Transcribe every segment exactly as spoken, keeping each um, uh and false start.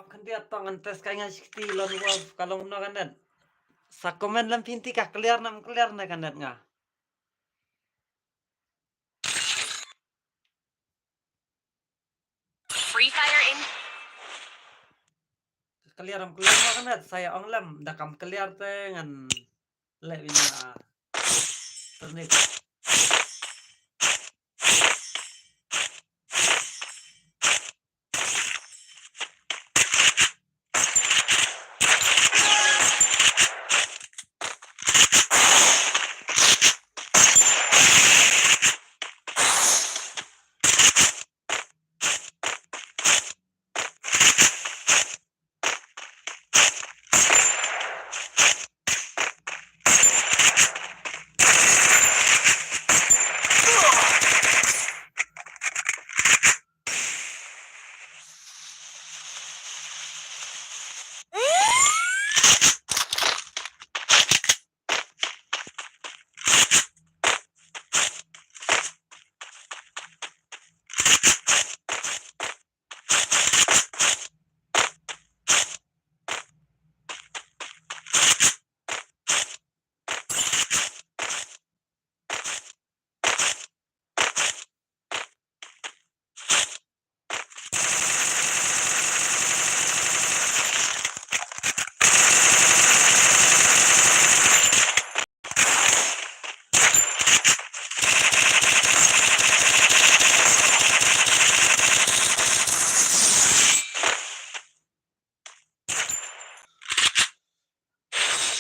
Khyndiat tang ngan test kai nga shikti lon wa ka long no ka net. Sa comment lem pynti ka clear nam clear ne ka net nga. Free Fire in. Clear am clear ma ka net, sa ïa ong lem da kam clear te ngan leh bina internet.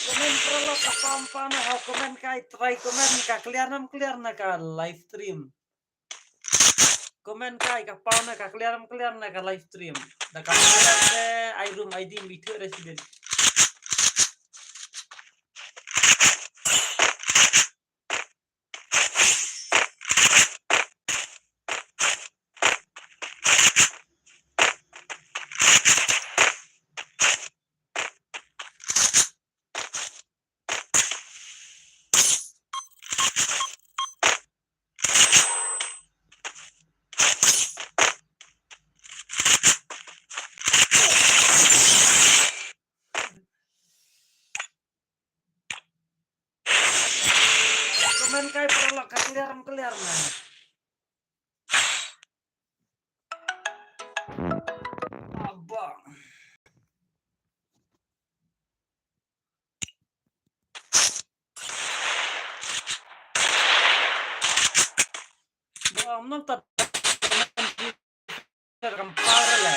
Comment paralok ka pam pa na ha comment kai try comment ka clear nam clear na ka live stream. Comment kai ka pam na ka clear nam clear na ka live stream. Da ka clear te ai room ai dim bitu resident. Comment kai paralok ka clear am clear na. Abang. Bang, nonton. Compare le.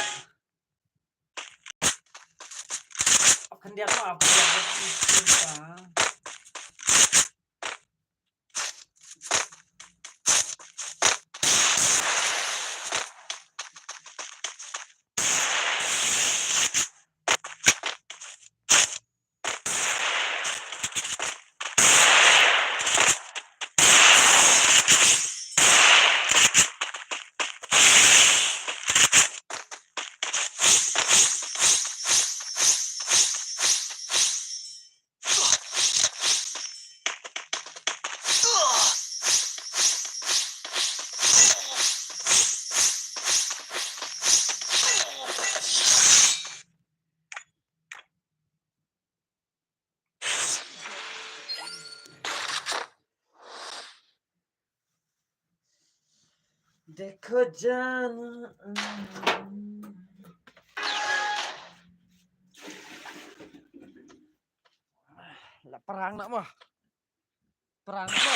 Akan dia apa? Apa dia? Dekho jana. La parang na mo. Parang na mo.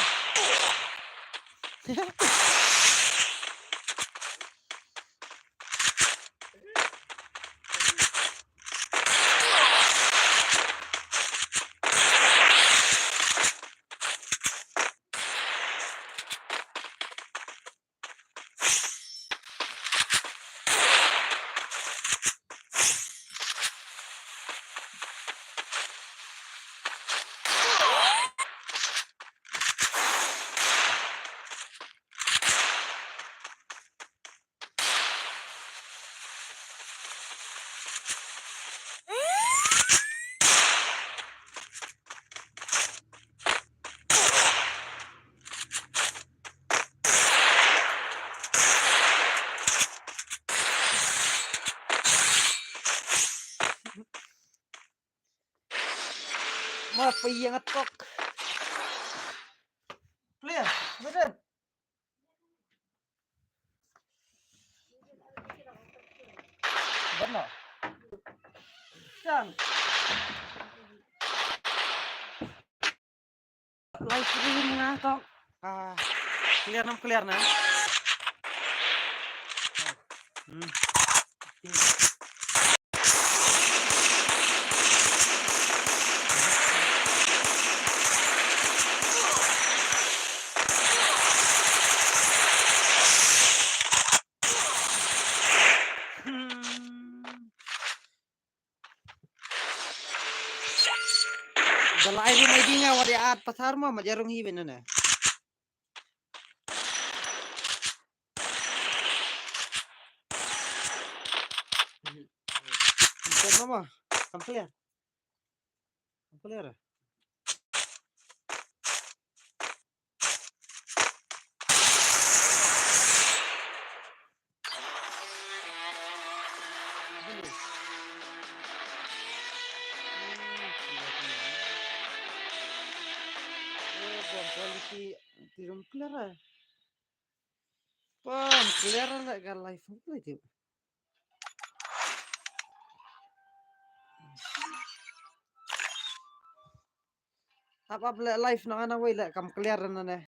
pa ïa nga tok. Clear, betul. Betul. Sang. Live stream nga tok. Ah, clear nam clear na. Hmm. Hmm. Da la ai ruh mai ding nga wat ïa at pathar ma ma jarung hi ben na. Kam clear. Quality, ti rum clear ah. Pam clear la ka live hum play tip. Ap ap le live na ana wei le kam clear na ne.